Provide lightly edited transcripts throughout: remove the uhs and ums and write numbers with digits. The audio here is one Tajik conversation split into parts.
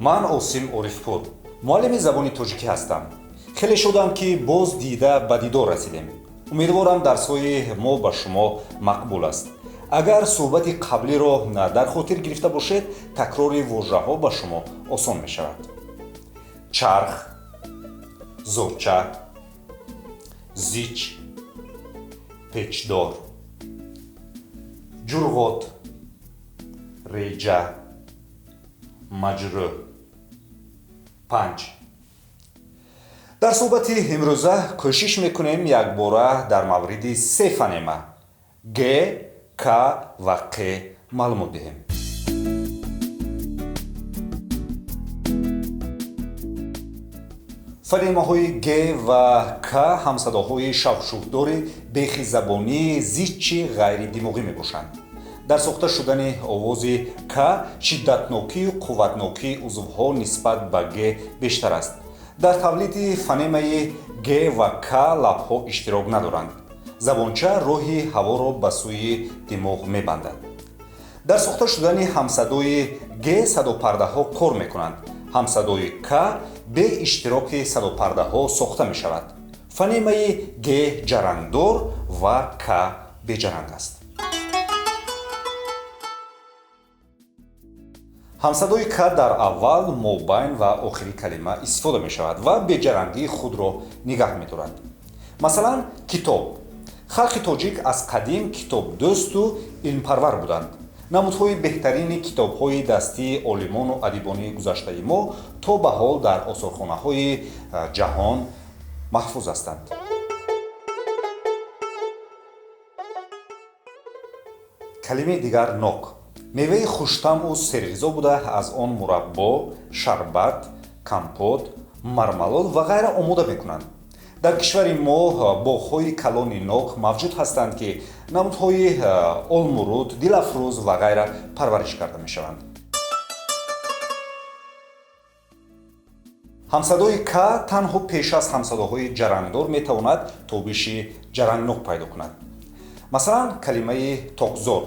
Ман Осим Орифпур, муаллими забони тоҷикӣ ҳастам. Хеле шодам, ки боз дида ба дидор расидем. Умедворам, дарсҳои мо ба шумо мақбул аст. Агар суҳбати қаблиро дар хотир гирифта бошед, такрори вожаҳо ба шумо осон мешавад: чарх, зоча, зич, печдор, ҷурғот, реҷа, маҷрӯҳ. Панҷ. Дар суҳбати имрӯза кӯшиш мекунем якбора дар мавриди се фонема г, к ва қ маълумот диҳем. Фонемаҳои г ва к ҳамсадоҳои шавшувдори бехизабонии зичи ғайридимоғӣ мебошанд. Дар сохта шудани овози к шиддатнокию қувватнокии узвҳо нисбат ба г бештар аст. Дар тавлиди фонемаи г ва к лабҳо иштирок надоранд. Забонча роҳи ҳаворо ба сӯи димоғ мебандад. Дар сохта шудани ҳамсадои г садопардаҳо кор мекунанд. Ҳамсадои к бе иштироки садопардаҳо сохта мешавад. Фонемаи г ҷарангдор ва к беҷаранг аст. Ҳамсадои к дар аввал, мобайн ва охири калима истифода мешавад ва беҷарангии худро нигаҳ медорад. Масалан, китоб. Халқи тоҷик аз қадим китобдӯсту илмпарвар буданд. Намудҳои беҳтарини китобҳои дастии олимону адибони гузаштаи мо то ба ҳол дар осорхонаҳои ҷаҳон маҳфуз ҳастанд. Калимаи дигар: нок. Меваи хуштамъу серғизо буда, аз он мураббо, шарбат, компот, мармалод ва ғайра омода мекунанд. Дар кишвари мо боғҳои калони нок мавҷуд ҳастанд, ки намудҳои олмуруд, дилафрӯз ва ғайра парвариш карда мешаванд. Ҳамсадои к танҳо пеш аз ҳамсадоҳои ҷарангдор метавонад тобиши ҷарангнок пайдо кунад. Масалан, калимаи токзор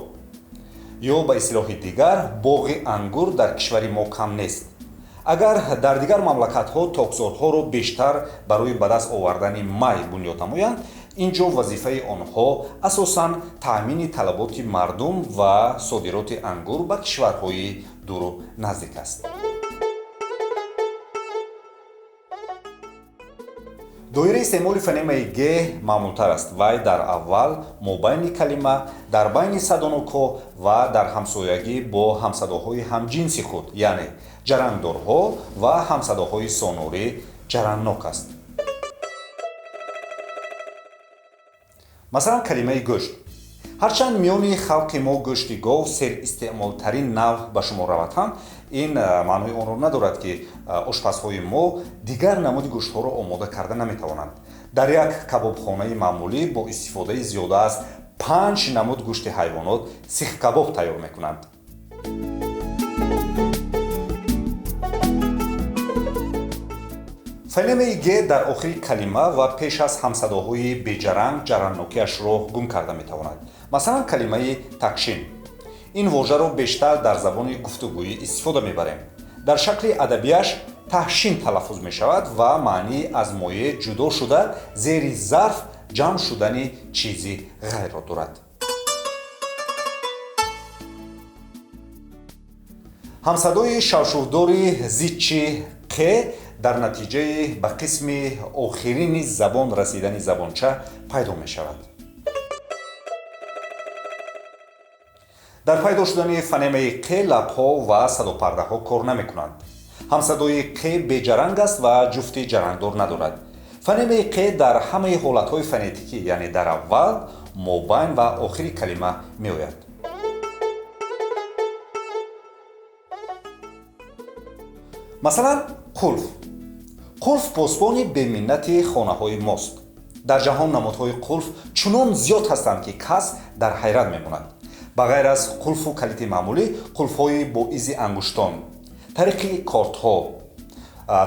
ё ба истилоҳи дигар боғи ангур дар кишвари мо кам нест. Агар дар дигар мамлакатҳо токзорҳоро бештар барои ба даст овардани май бунёд намоянд, ин ҷо вазифаи онҳо асосан таъмини талаботи мардум ва содироти ангур ба кишварҳои дуру наздик аст. Доираи истеъмоли фонемаи г маъмултар аст. Вай дар аввал, мобайни калима, дар байни садонокҳо ва дар ҳамсоягӣ бо ҳамсадоҳои ҳамҷинси худ, яъне ҷарангдорҳо ва ҳамсадоҳои сонорӣ, ҷарангнок аст. Масалан, калимаи гӯшт. Ҳарчанд миёни халқи мо гӯшти гов серистеъмолтарин навъ ба шумор равад ҳам, ин маънои онро надорад, ки ошпазҳои мо дигар намуди гӯштҳоро омода карда наметавонанд. Дар як кабобхонаи маъмулӣ бо истифодаи зиёда аз панҷ намуд гӯшти ҳайвонот сихкабоб тайёр мекунанд. Фонемаи г дар охири калима ва пеш аз ҳамсадоҳои беҷаранг ҷарангнокиашро гум карда метавонад. Масалан, калимаи такшин. Ин вожаро бештар дар забони гуфтугӯӣ истифода мебарем. Дар шакли адабиаш таҳшин талаффуз мешавад ва маънии аз моеъ ҷудо шуда, зери зарф ҷамъ шудани чизи ғайрро дорад. Ҳамсадои шавшувдори зичи қ дар натиҷаи ба қисми охирини забон расидани забонча пайдо мешавад. Дар пайдо шудани фонемаи қ лабҳо ва садопардаҳо кор намекунанд. Ҳамсадои қ беҷаранг аст ва ҷуфти ҷарангдор надорад. Фонемаи қ дар ҳамаи ҳолатҳои фонетикӣ, яъне дар аввал, мобайн ва охири калима меояд. Масалан, қулф. Қулф посбони беминнати хонаҳои мост. Дар ҷаҳон намудҳои қулф чунон зиёд ҳастанд, ки кас дар ҳайрат мемонад. Ба ғайр аз қулфу калити маъмулӣ, қулфҳои бо изи ангуштон, тариқи кортҳо,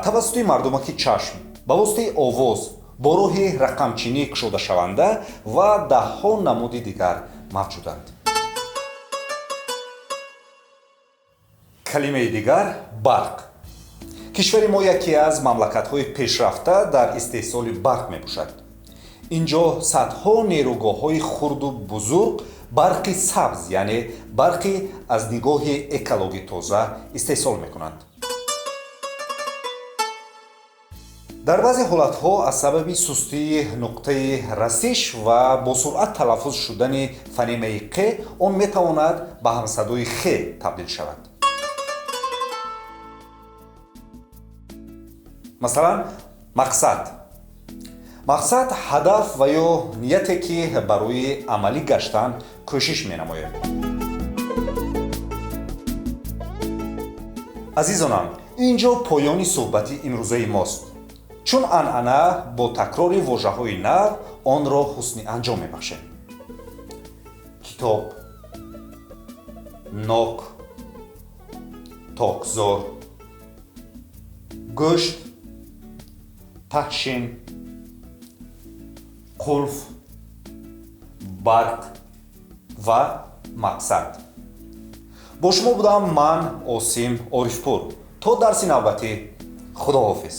тавассути мардумаки чашм, ба воситаи овоз, бо роҳи рақамчинӣ кушодашаванда ва даҳҳо намуди дигар мавҷуданд. Калимаи дигар: барқ. Кишвари мо яке аз мамлакатҳои пешрафта дар истеҳсоли барқ мебошад. Ин ҷо садҳо нерӯгоҳҳои хурду бузург барқи сабз, яъне барқи аз нигоҳи экологӣ тоза истеҳсол мекунанд. Дар баъзе ҳолатҳо аз сабаби сустии нуқтаи расиш ва босуръат талаффуз шудани фонемаи қ он метавонад ба ҳамсадои х табдил шавад. Масалан, мақсад. Мақсад — ҳадаф ва ё нияте, ки барои амалӣ гаштан кӯшиш менамоем. Азизонам, ин ҷо поёни суҳбати имрӯзаи мост. Чун анъана, бо такрори вожаҳои нав онро ҳусни анҷом мебахшем: китоб, нок, токзор, гӯшт, таҳшин, қулф, барқ ва мақсад. Бо шумо будам ман, Осим Орифпур. То дарси навбатӣ, худоҳофиз.